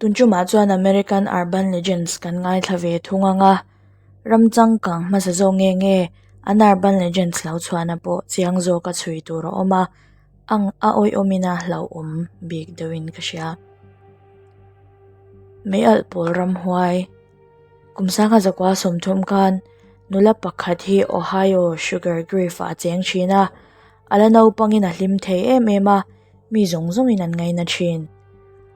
Tun tumah chuan American Urban Legends kan ngaithla ve thung ang a, ram changkang hmasa zawk nge nge an Urban Legends lo chhuahna pawh chiang zawka chhui tur a awm a, ang a awihawmin a hlauhawm bik deuhin ka hria. Mei alh pawl ramhuai kum sangha zakua 30 khan nula pakhat hi Ohio Sugar Grove ah a cheng thin a, a la naupangin a hlim thei em em a. mi zawng zawngin an ngaina thin.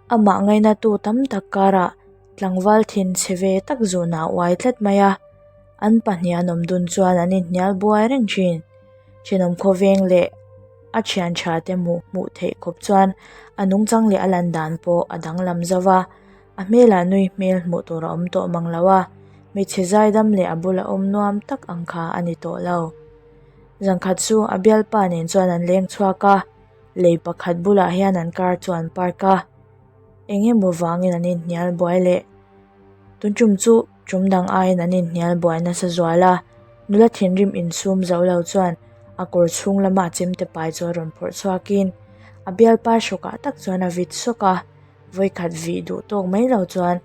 Amah ngainatu tam tak karah tlangval thin chhe ve tak zunah a uai tlat mai a, an pahnih an awm dun chuan an inhnial buai reng thin. Thenawm khawveng leh a thian tha te hmuh hmuh theih khawp chuan a nungchang leh a lan dan pawh a danglam zo va, a hmelah nui hmel hmuh tur a awm tawh mang lo a, hmeichhe zaidam leh a bula awm nuam tak ang kha a ni tawh lo. Zankhat chu a bialpa nen chuan an leng chhuak a. Lei pakhat bulah hian an car chu an park a eng emaw vangin an inhnial buai leh tun tum chu tum dang aiin an inhnial buai nasa zual a nula thinrim insum zo lo chuan a kawr chhung lama chemte pai chu a rawn phawrh chhuakin a bialpa hrawkah tak chuan a vit sawk a vawikhat vih duh tawk mai lo chuan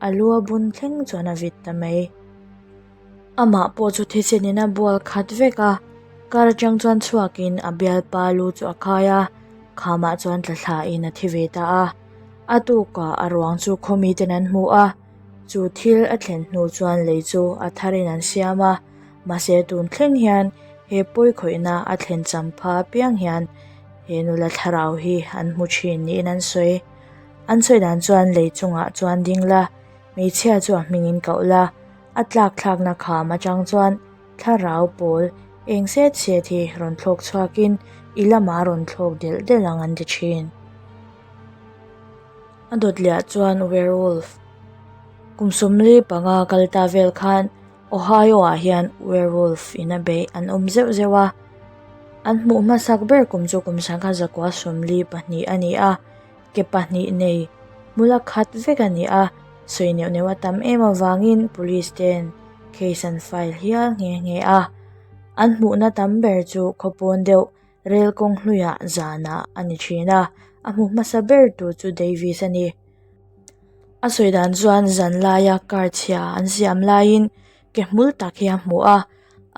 a lu a bun thleng chuan a vit ta mai. Amah pawh chu thisen in a bual khat vek a, car atang chuan chhuakin a bialpa lu chu a khai a, khamah chuan tla thlain a thi ve ta a. A tukah a ruang chu khawmi ten an hmu a, chu thil a thlen hnu chuan lei chu a tharin an siam a, mahse tun thleng hian he pawi khawihna a thlen champha apiang hian he nula thlarau hi an hmu thin niin an sawi. An sawi dan chuan lei chungah chuan ding la, hmeichhia chu a hmingin koh la, A tlak thlakna kham atang chuan thlarau pawl eng set set hi rawn thlawk chhuakin i lamah rawn thlawk delh delh ang an ti thin. A dawt liah chuan werewolf kum 45 kal ta vel khan Ohio ah hian werewolf in a beih an awm zeuh zeuh a. An hmuh hmasak ber kum chu kum 1942 a ni a. Ke pahnih nei hmula khat vek a ni a, sawi neuh neuh a tam em avangin police ten case an file hial nghe nghe a. An hmuhna tam ber chu khawpawn deuh rel kawng hluiah zanah a ni thin a, a hmu hmasa ber tur chu Davis a ni. A sawi dan chuan zan laia car chhia an siam laiin ke hmul tak hi a hmu a,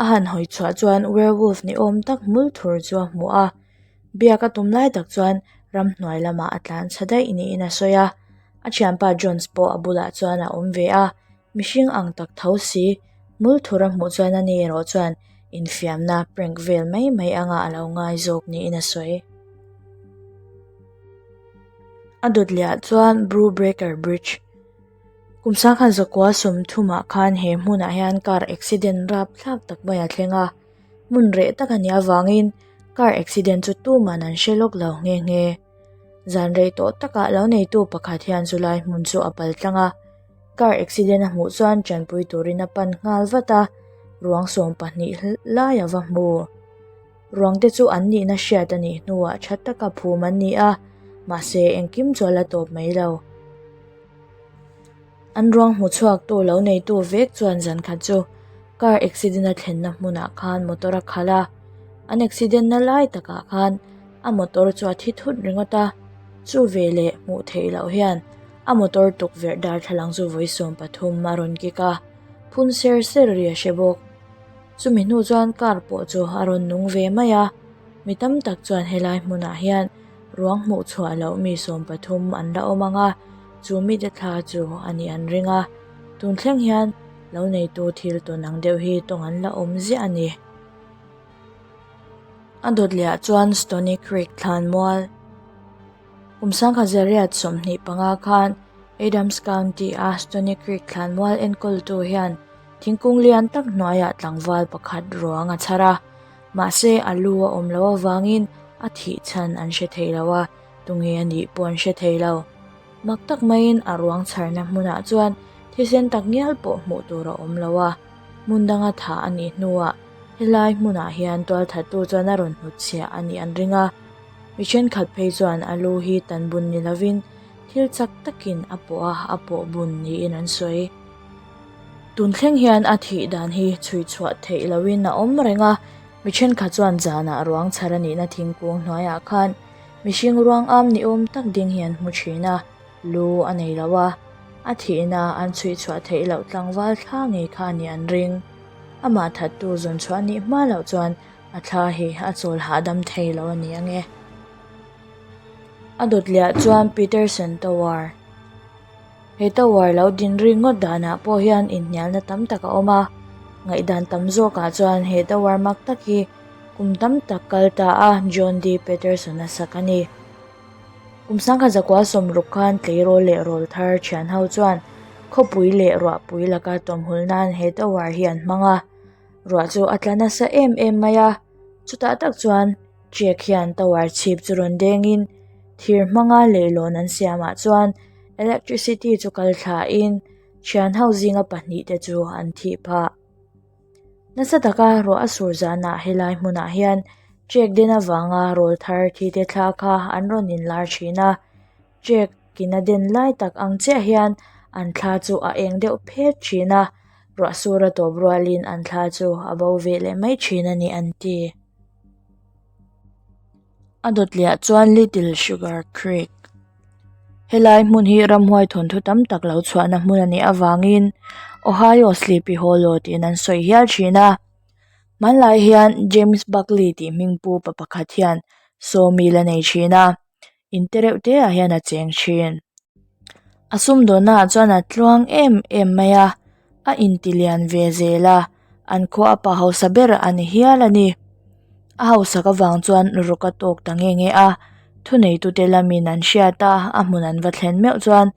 a han hawi chhuah chuan werewolf ni awm tak hmul thur chu a hmu a. Biak a tum lai tak chuan ramhnuai lamah a tlan chha daih niin a sawi a, a thianpa Jones pawh a bulah chuan a awm ve a, mihring ang tak tho si, hmul thur a hmuh chuan ani erawh chuan infiamna prank vel mai mai anga a lo ngai zawk niin a sawi. A dawt lehah chuan Brew Breaker Bridge kum sangkhat zakua 30 ah khan he hmunah hian car accident rapthlak tak mai a thleng a. Hmun reh tak a nih avangin car accident chu tuman an hre lawk lo nghe nghe. Zan rei tawh takah lo neitu pakhat hian chulai hmun chu a pal tlang a, car accident a hmuh chuan tanpui turin a pan nghal vat a, ruang 12 lai a va hmu. Ruang te chu an nihna hriat a nih hnuah tha taka phum an ni a, mahse engkim chu a la tawp mai lo. An ruang hmu chhuaktu lo neitu vek chuan zan khat chu car accident a thlenna hmunah khan motor a khalh a, an accident na lai takah khan a motor chu a thi thut ringawt a, chu veleh hmuh theih loh hian a motor tukverh darthlalang chu vawi 13 a rawn kik a, phun ser ser ri a hre bawk. Chumi hnu chuan car pawh chu a rawn nung ve mai a, mi tam tak chuan helai hmunah hian ruang hmuh chhuah loh mi 13 an la awm ang a, chu mite thla chu a nih an ring a, tun thleng hian lo neitu thil tawn ang deuh hi tawng an la awm ziah a ni. A dawt lehah chuan Stony Creek thlan mual kum 1925 khan Adams County a Stony Creek thlan mual enkawltu hian thingkung lian tak hnuaiah tlangval pakhat ruang a chhar a, mahse a lu a awm loh avangin a thih chhan an hre thei lo a, tunge a nih pawh an hre thei lo. Mak tak maiin a ruang chharna hmunah chuan thisen tak ngial pawh hmuh tur a awm lo a, hmun danga thah a nih hnuah helai hmunah hian tualthattu chuan a rawn hnutchhiah a nih an ring a. Mi thenkhat phei chuan a lu hi tan bun ni lovin thil chak takin a pawh a, a pawh bun niin an sawi. Tun thleng hian a thih dan hi chhui chhuah theih loin a awm reng a, mi thenkhat chuan zanah ruang chhar a nihna thingkung hnuaiah khan mihring ruang am ni awm tak ding hi an hmu thin a. Lu a nei lo a, a thihna an chhuih chhuah theih loh tlangval thla ngei kha a nih an ring. Amah thattu zawn chhuah a nih hma loh chuan a thla hi a chawl hahdam thei lo a ni ang e. A dawt liah chuan Peterson Tower. He tower lo din ri ngawt danah pawh hian inhnialna tam tak a awm a, ngaihdan tam zawkah chuan he tower mak tak hi kum tam tak kal ta a John D. Peterson a sak a ni. Kum sangkhat zakua sawmruk khan tleirawl leh rawl thar thian ho chuan khawpui leh ruahpui laka tawmhul nan he tower hi an hmang a, ruah chu a tla nasa em em mai a, chutah tak chuan Jack hian tower chhip chu rawn dengin thir hmanga leihlawn an siamah chuan electricity chu kal thlain thian ho zinga pahnihte chu an thih phah. Nasa taka ruah a sur zanah helai hmunah hian Jack den avanga rawl thar thi te thla kha an rawn inlar thin a, Jack in a den lai tak ang chiah hian an thla chu a eng deuh phet thin a, ruah sur a tawp rualin an thla chu a bo ve leh mai thin a ni an ti. A dawt leh ah chuan Little Sugar Creek helai hmun hi ramhuai thawnthu tam tak lo chhuahna hmun a nih avangin Ohio Sleepy Hollow tiin an sawi hial thin a hmanlai hian James Buckley tih hming pu pa pakhat hian sawmil a nei thin a in te reuh te ah hian a cheng thin. A sumdawnna ah chuan a tluang em em mai a, a inti lian ve zel a, an khua a pa hausa ber a ni hial a ni. A hausak avang chuan ruk a tawk ta nge nge a, thuneitute lamin an hriat a, a hmun an va thlen meuh chuan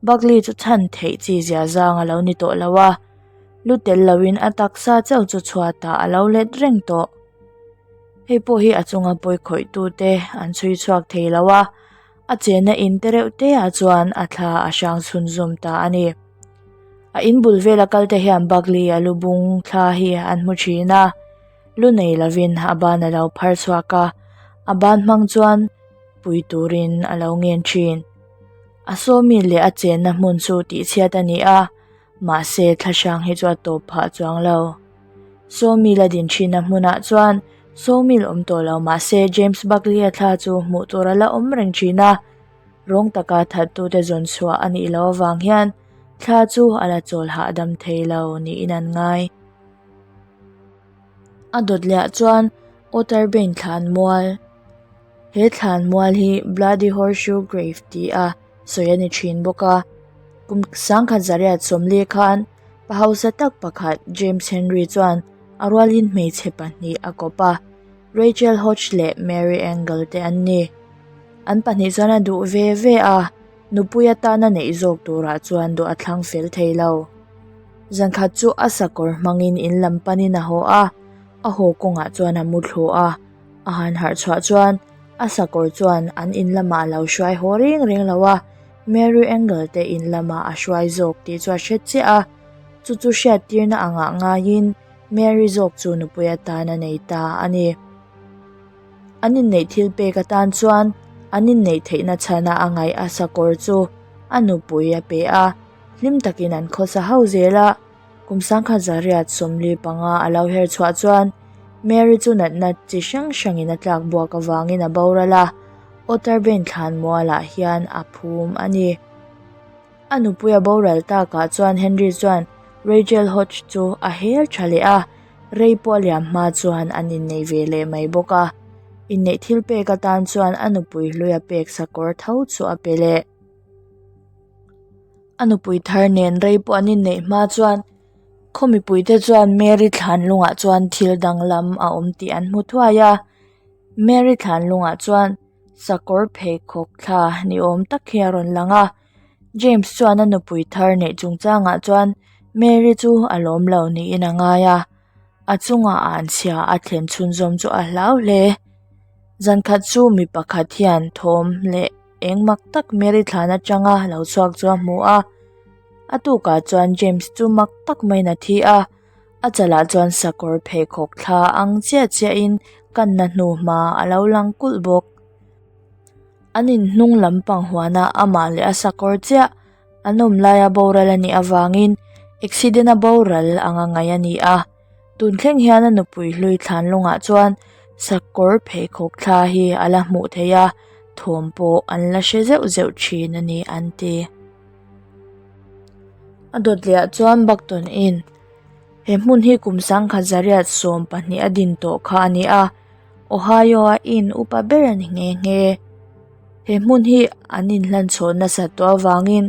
Buckley chu chhan theih chi zia zang a lo ni tawh lo a, lu tel loin a taksa chauh chu chhuatah a lo let reng tawh. Hei pawh hi a chunga pawi khawih tute an chhui chhuak thei lo a, a chenna in te reuh te ah chuan a thla a hrang chhunzawm ta a ni. A in bul vela kal te hian Buckley a lu bung thla hi an hmu thin a, lu nei lovin a ban a lo phar chhuak a, a ban hmang chuan pui turin a lo ngen thin. A sawmi leh a chenna hmun chu tihchhiat a ni a, mahse thla hrang hi chu a tawp phah chuang lo. Sawmil a din thinna hmunah chuan sawmil awm tawh lo mahse James Buckley-a thla chu hmuh tur a la awm reng thin a, rawng taka thattute zawn chhuah a nih loh avang hian thla chu a la chawl hahdam thei lo niin an ngai. A dawt lehah chuan Otterbein thlanmual, he thlanmual hi Bloody Horseshoe Grave tih a sawi a ni thin bawk a, kum sangkhat zariat sawmli khan Pa hausa tak pakhat James Henry chuan a rualin hmeichhe pahnih a kawp a, Rachel Hodge leh Mary Engle te an ni. An pahnih chuan a duh ve ve a, nupui atana neih zawk turah chuan duh a thlang fel thei lo. Zankhat chu a sakawr hmangin in lam panin a haw a, a haw kawngah chuan a mu thlu a, a han harh chhuah chuan a sakawr chuan an in lamah a lo hruai haw reng reng lo a, Mary Engle te in lamah a hruai zawk tih chu a hre chiah a, chu chu hriattirna angah ngaiin Mary zawk chu nupui atan a nei ta a ni. An inneih thil pek atan chuan an inneih theihna chhana a ngaih a sakawr chu a nupui a pe a, hlim takin an khawsa ho zel a, kum sangkhat zariat 45 a lo her chhuah chuan Mary chu natna chi hrang hrangin a tlak buak avangin a boral a, Otterbein thlan mualah hian a phum a ni. A nupui a boral takah chuan Henry chuan Rachel Hodge chu a hel tha leh a, rei pawh a liam hma chuan an innei ve leh mai bawk a. Inneih thil pek atan chuan a nupui hlui a pek sakawr tho chu a pe leh. A nupui thar nen rei pawh an inneih hma chuan khaw mipuite chuan Mary thlan lungah chuan thil danglam a awm tih an hmu thuai a. Mary thlan lungah chuan sakawr pheikhawk thla ni awm tak hi a rawn lang a, James chuan a nupui thar neih chungchangah chuan Mary chu a lawm lo niin a ngai a, a chungah anchhia a thlen chhunzawm chu a hlau hle. Zankhat chu mi pakhat hian thawm leh eng mak tak Mary thlan atanga lo chhuak chu a hmu a, a tukah chuan James chu mak tak maiin a thi a. A chalah chuan sakawr pheikhawk thla ang chiah chiahin kanna hnu hma a lo lang kulh bawk. An in hnung lampang huana amah leh a sakawr chiah an awm laia boral a nih avangin accident a boral anga ngaih a ni a. Tun thleng hian a nupui hlui thlan lungah chuan sakawr pheikhawk thla hi a la hmuh theih a. thawm pawh an la hre zeuh zeuh thin a ni an ti. A dawt leh ah chuan Buckton in he hmun hi kum sangkhat zariat 12 a din tawh kha a ni a, Ohio a in upa ber a ni nghe nghe. He hmun hi an inhlan chhawn nasat tawh avangin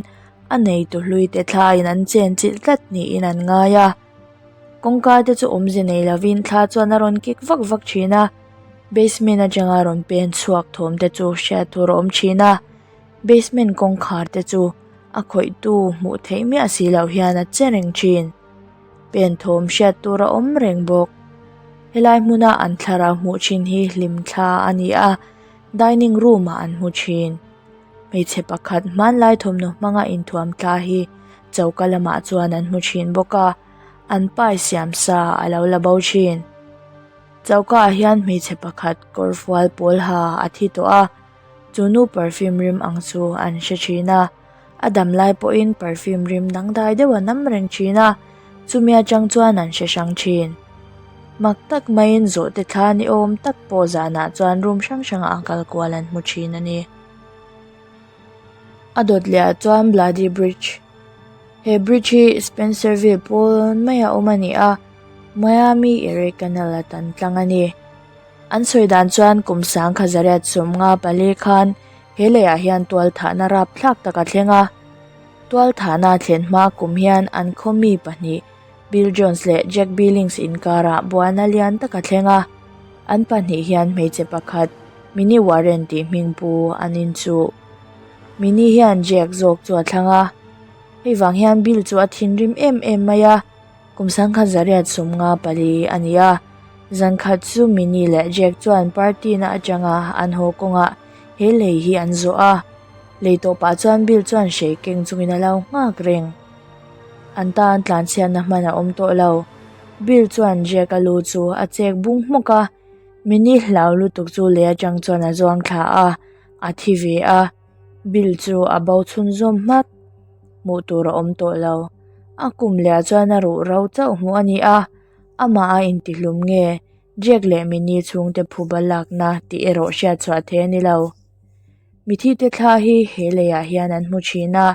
a neitu hlui te thlaiin an chen chilh tlat niin an ngai a. Kawngka te chu awmze nei lovin thla chuan a rawn kik vak vak thin a, basement atanga rawn pen chhuak thawm te chu hriat tur a awm thin a, basement kawngkhar te chu a khawihtu hmuh theih miah si loh hian a che reng thin. Pen thawm hriat tur a awm reng bawk. Helai hmuna an thlarau hmuh thin hi hlim thla a ni a, dining room ah an hmu thin. Hmeichhe pakhat hmanlai thawmhnaw hmanga inthuam thla hi choka lamah chuan an hmu thin bawk a, an pai siam sa a lo la bo thin. Choka ah hian hmeichhe pakhat kawr fual pawl ha a thi tawh a, chu nu perfume rim ang chu an hre thin a, a dam lai pawhin perfume rim dangdai deuh a nam reng thin a, chumi atang chuan an hre hrang thin. Mak tak maiin zawhte thla ni awm tak pawh zanah chuan room hrang hrangah a kal kual an hmu thin a ni. A dawt leh ah chuan Bloody Bridge. He bridge hi Spencerville pawn maia awm a ni a, Miami Erie Canal a tan tlang a ni. An sawi dan chuan kum sangkha zariat 54 khan he leiah hian tual thahna rapthlak tak a thleng a. Tual thahna a thlen hma kum hian an khaw mi pahnih Bill Jones leh Jack Billings inkarah buaina lian tak a thleng a. An pahnih hian hmeichhe pakhat Minnie Warren tih hming pu an inchuh. Minnie hian Jack zawk chu a thlang a, hei vang hian Bill chu a thinrim em em mai a, kum sangkhat zariat 54 a ni a. Zan khat chu Minnie leh Jack chuan party na atanga an haw kawngah he lei hi an zawh a, lei tawh pah chuan Bill chuan hrei keng chungin a lo nghak reng. An tan tlanchhiatna hman a awm tawh lo. Bill chuan Jack a lu chu a chek bung hmawk a, Minnie hlau lutuk chu lei atang chuan a zuang thla a, a thi ve a, Bill chu a bo chhunzawm hmak. Hmuh tur a awm tawh lo. A kum leh ah chuan a ruh ro chauh hmuh a ni a, amah a intihlum nge Jack leh Minnie chhungte phuba lakna tih erawh hriat chhuah theih a ni lo. Mithi te thla hi he leiah hian an hmu thin a,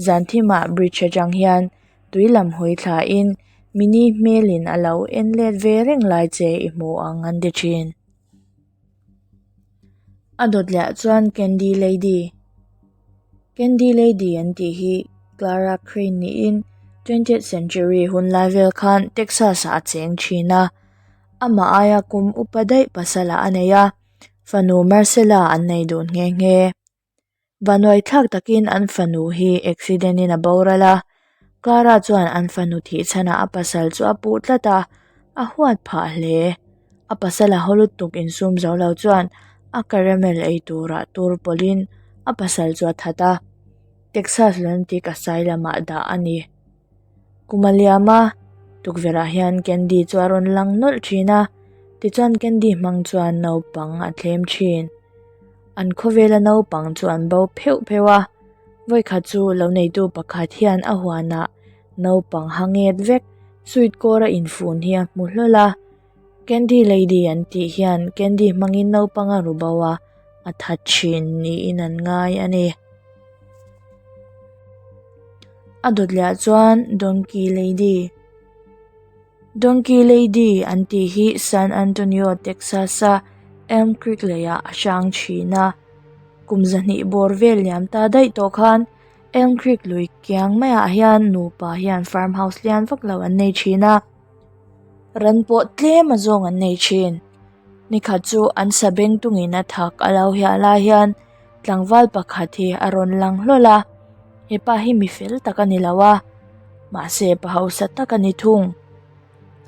zan thimah bridge atang hian tui lam hawi thlain Minnie hmelin a lo en let ve reng lai che i hmu ang an ti thin. A dawt leh ah chuan Candy Lady Candy Lady an tih hi Clara Crane niin twentieth century hun lai vel khan Texas ah a cheng thin a, amah aia kum upa daih pasal ah a nei a, fanu Marcella an nei dun nghe nghe. Vanuai thlak takin an fanu hi accident in a boral a, Clara chuan an fanu thih chhanah a pasal chu a puh tlat a, a huat phah hle. A pasal a haw lutuk insum zo lo chuan a caramel ei turah tur pawlhin a pasal chu a that a, Texas Lunatic Asylum ah dah a ni. Kum a liam a, tukverh ah hian candy chu a rawn lang nawlh thin a, tichuan candy hmang chuan naupang a thlem thin. An khawvela naupang chu an bo pheuh pheuh a, vawikhat chu lo neitu pakhat hian a huanah naupang hangep vek sweet kawr a infun hi a hmu hlawl a, candy lady an tih hian candy hmangin naupang a ru bo a, a tha thin niin an ngai a ni. A dawt leh ah chuan donkey lady donkey lady an tih hi San Antonio Texas a Elm Creek leiah a hrang thin a kum zahnih bawr vel liam ta daih tawh khan Elm Creek lui kiang maiah hian nupa hian farm house lian vak lo an nei thin a ran pawh tlem a zawng an nei thin nikhat chu an sabeng tungin a thak a lo hiah lai hian. Tlangval pakhat hi a rawn lang hlawl a, hepa hi mi fel tak a ni lo a, mahse pa hausa tak a ni thung.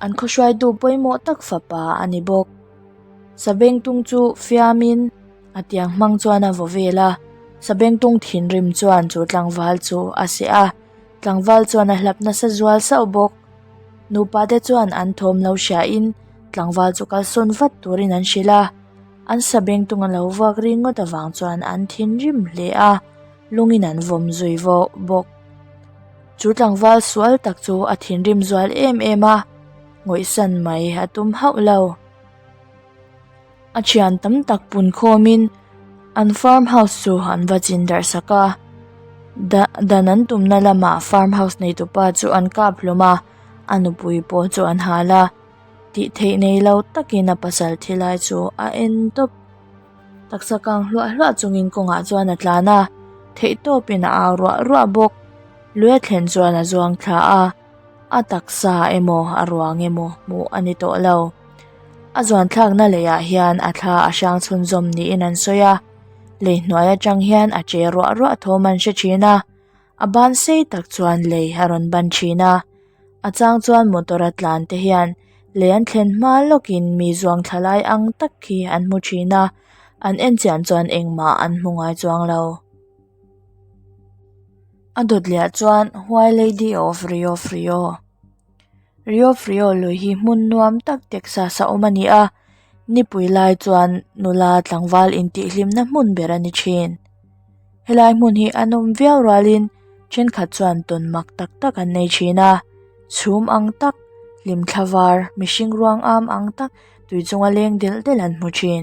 An khaw hruaitu pawimawh tak fapa a ni bawk. Sabengtung chu fiamin a tiang hmang chuan a vaw vel a, sabengtung thinrim chuan chu tlangval chu a seh a, tlangval chuan a hlap nasa zual sauh bawk. Nupa te chuan an thawm lo hriain tlangval chu kalsawn vat turin an hrilh a. An sabengtung a lo vuak ri ngawt avang chuan an thinrim hle a, lungin an vawm zui vawh bawk. Chu tlangval sual tak chu a thinrim zual em em a, ngawihsan mai a tum hauh lo. A thian tam tak pun khawmin. An farm house chu an va chin darh sak a, da dan an tumna lamah farm house neitupa chu an kap hlawm a, a nupui pawh chu an hal a, tih theih nei lo takin a pasal thi lai chu a en tawp. Taksa kang hluah hluah chungin kawngah chuan a tlan a, theihtawpin a au ruah ruah bawk. Lui a thlen chuan a zuang thla a, a taksa emaw a ruang emaw hmuh a ni tawh lo. A zuan thlakna leiah hian a thla a hrang chhunzawm niin an sawi a, lei hnuai atang hian a che ruah ruah thawm an hre thin a, a ban sei tak chuan lei a rawn ban thin a, a chang chuan motor a tlan te hian lei an thlen hma lawkin mi zuang thla lai ang tak khi an hmu thin a, an en chian chuan engmah an hmu ngai chuang lo. A dawt leh ah chuan White Lady of Rio Frio. Rio Frio lui hi hmun nuam tak Texas a awm a ni a, nipui lai chuan nula tlangval intihhlimna hmun ber a ni thin. Helai hmun hi a nawm viau rualin thenkhat chuan tawn mak tak tak an nei thin a, chhum ang tak, hlimthla var, mihring ruang am ang tak tui chunga leng delh delh an hmu thin.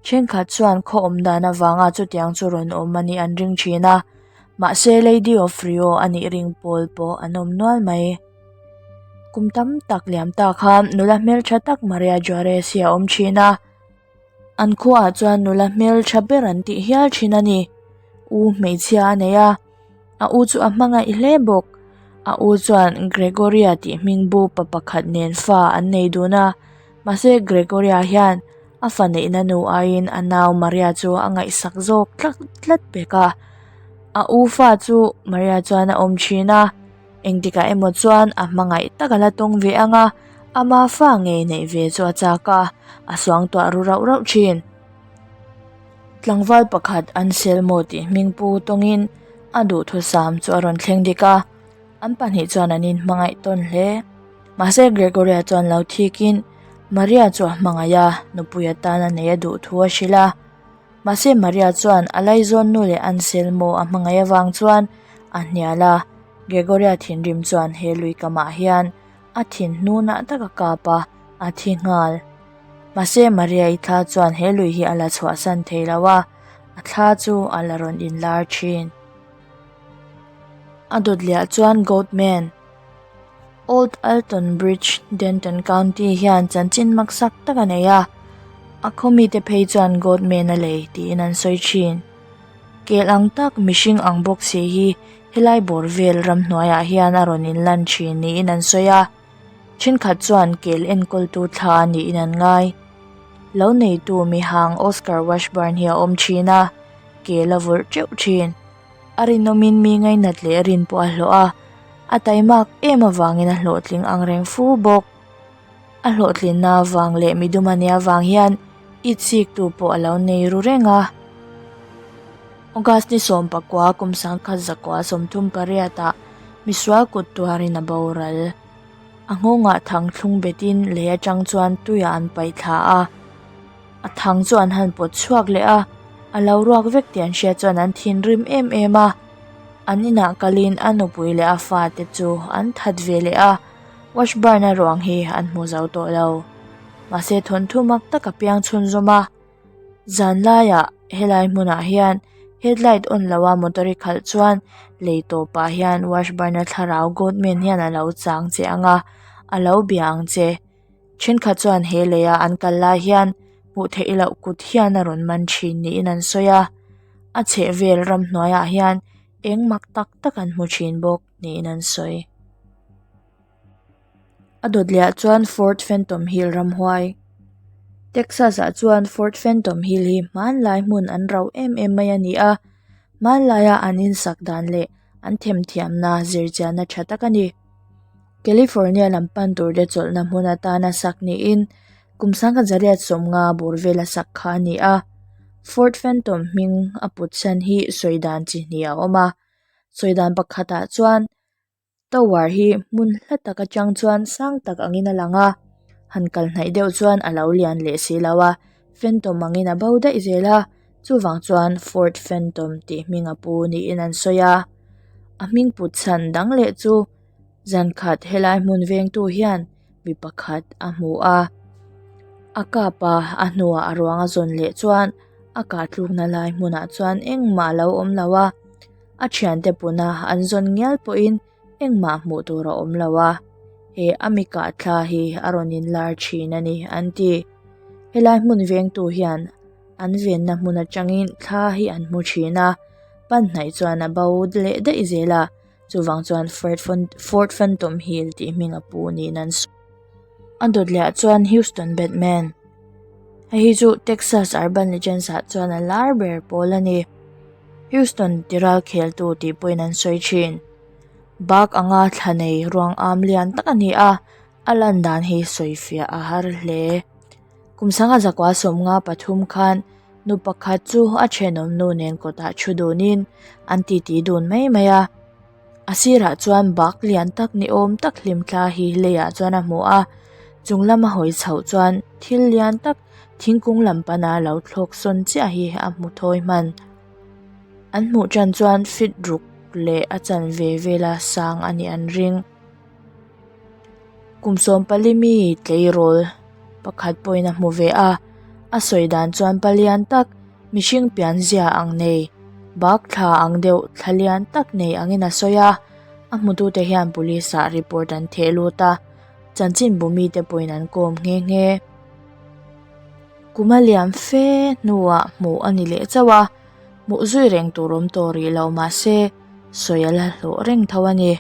Thenkhat chuan khaw awm dan avanga chutiang chu rawn awm a nih an ring thin a, mahse Lady of Rio a nih ring pawl pawh an awm nual mai. Kum tam tak liam ta khan nula hmeltha tak Maria Juarez hi a awm thin a, an khuaah chuan nula hmeltha ber an tih hial thin a ni. U hmeichhia a nei a, a u chu a hmangaih hle bawk. A u chuan Gregoria tih hming bu pa pakhat nen fa an nei dun a, mahse Gregoria hian A fa neihna nu aiin a nau Maria chu a ngaihsak zawk tlat tlat pek a. A u fa chu Maria chuan a awm thin a, engtikah emaw chuan a hmangaih tak a la tawng ve ang a, ama fa ngei neih ve chu a chak a, a suangtuah ru rauh rauh thin. Tlangval pakhat Anselmo tih hming pu tawngin a duhthusam chu a rawn thleng dik a. An pahnih chuan an inhmangaih tawn hle. Mahse Gregoria chuan lo thikin Maria chu a hmangaih a, nupui atan a nei a duh thu a hrilh a. Mahse Maria chuan a laizawn nu leh Anselmo a hmangaih avang chuan a hnial a. Gregoria thinrim chuan he lui kamah hian a thin hnunah tak a kap a, a thi nghal. Mahse Maria i thla chuan he lui hi a la chhuahsan thei lo a, a thla chu a la rawn inlar thin. A dawt leh ah chuan Goatman, Old Alton Bridge, Denton County hian chanchin maksak tak a nei a, a khaw mite phei chuan Goatman a lei tiin an sawi thin. Kel ang tak mihring ang bawk si hi helai bawr vel ramhnuaiah hian a rawn inlan thin niin an sawi a, thenkhat chuan kel enkawltu thla niin an ngai. Lo neitu mihang Oscar Washburn hi a awm thin a, kel a vawrh teuh thin. A rinawmin mi ngainat leh rin pawh a hlawh a, a taimak em avangin a hlawhtling ang reng fu bawk. A hlawhtlinna avang leh midum a nia avang hian itsiktu pawh a lo nei ru reng a. August ni 19 kum 1938 ah misual kut tuarin a boral. A nghawngah thang thlung betin lei atang chuan tuiah an paih thla a. A thang chu an han pawt chhuak leh a, a lo ruak vek tih an hriat chuan an thinrim em em a. An inah kalin a nupui leh a fate chu an that ve leh a, Washburn-a ruang hi an hmu zo tawh lo. Mahse thawnthu mak tak a piang chhunzawm a, zanlaiah helai hmunah hian headlight on loa motor i khalh chuan lei tawpah hian Washburn-a thlarau Goatman hian a lo chang che ang a, a lo bia ang che. Thenkhat chuan he leia an kal lai hian hmuh theih loh kut hian a rawn man thin niin an sawi a, a chhehvel ramhnuaiah hian eng mak tak tak an hmu thin bawk niin an sawi. A dawt leh ah chuan Fort Phantom Hill ramhuai Texas ah chuan Fort Phantom Hill hi hmanlai hmun an rauh em em mai a ni a, hmanlaia an insak dan leh an themthiamna zirchianna tha tak a ni. California lam pan tur te chawlhna hmun atana sak niin kum 1950 bawr vela sak kha a ni a. Fort Phantom hming a put chhan hi sawi dan chi hnih a awm a. Sawi dan pakhatah chuan tower hi hmun hla tak atang chuan sang tak angin a lang a, han kal hnaih deuh chuan a lo lian leh si lo a, Phantom angin a bo daih zel a, chuvang chuan Fort Phantom tih hming a pu niin an sawi a. A hming put chhan dang leh chu. Zankhat helai hmun vengtu hian mi pakhat a hmu a, a kap a, a hnuah a ruang a zawn leh chuan A kah tlukna lai hmunah chuan engmah a lo awm lo a, a thiante puna an zawn ngial pawhin engmah hmuh tur a awm lo a, he a mi kah thla hi a rawn inlar thin a ni an ti. Helai hmun vengtu hian an venna hmun atangin thla hi an hmu thin a, pan hnaih chuan a bo leh daih zel a, chuvang chuan Fort Phantom Hill tih hming a pu niin an sawi. A dawt leh ah chuan Houston Batman. Hei hi chu Texas Urban Legends ah chuan a lar ber pawl a ni. Houston tiral kheltu tih pawhin an sawi thin. Bak anga thla nei ruang am lian tak a ni a, a lan dan hi sawi fiah a har hle. Kum sanga zakua sawmnga pathum khan nu pakhat chu a thenawm nu nen kawtah thu dunin an titi dun mai mai a. A sirah chuan bak lian tak ni awm tak hlim thla hi leiah chuan a hmu a, chung lama hawi chhoh chuan thil lian tak thingkung lam pana lo thlawk sawn chiah hi a hmu thawi hman. An hmuh tan chuan feet ruk leh a chanve vela sang a nih an ring. Kum sawmpali mi tleirawl pakhat pawhin a hmu ve a, a sawi dan chuan palian tak mihring pianzia ang nei bak thla ang deuh thla lian tak nei angin a sawi a, a hmutute hian police ah report an theh lut a, chanchinbu mite pawhin an kawm nghe nghe. Kum a liam fe hnuah hmuh a ni leh chauh a, hmuh zui reng tur awm tawh rih lo mahse sawi a la hlawh reng tho a ni.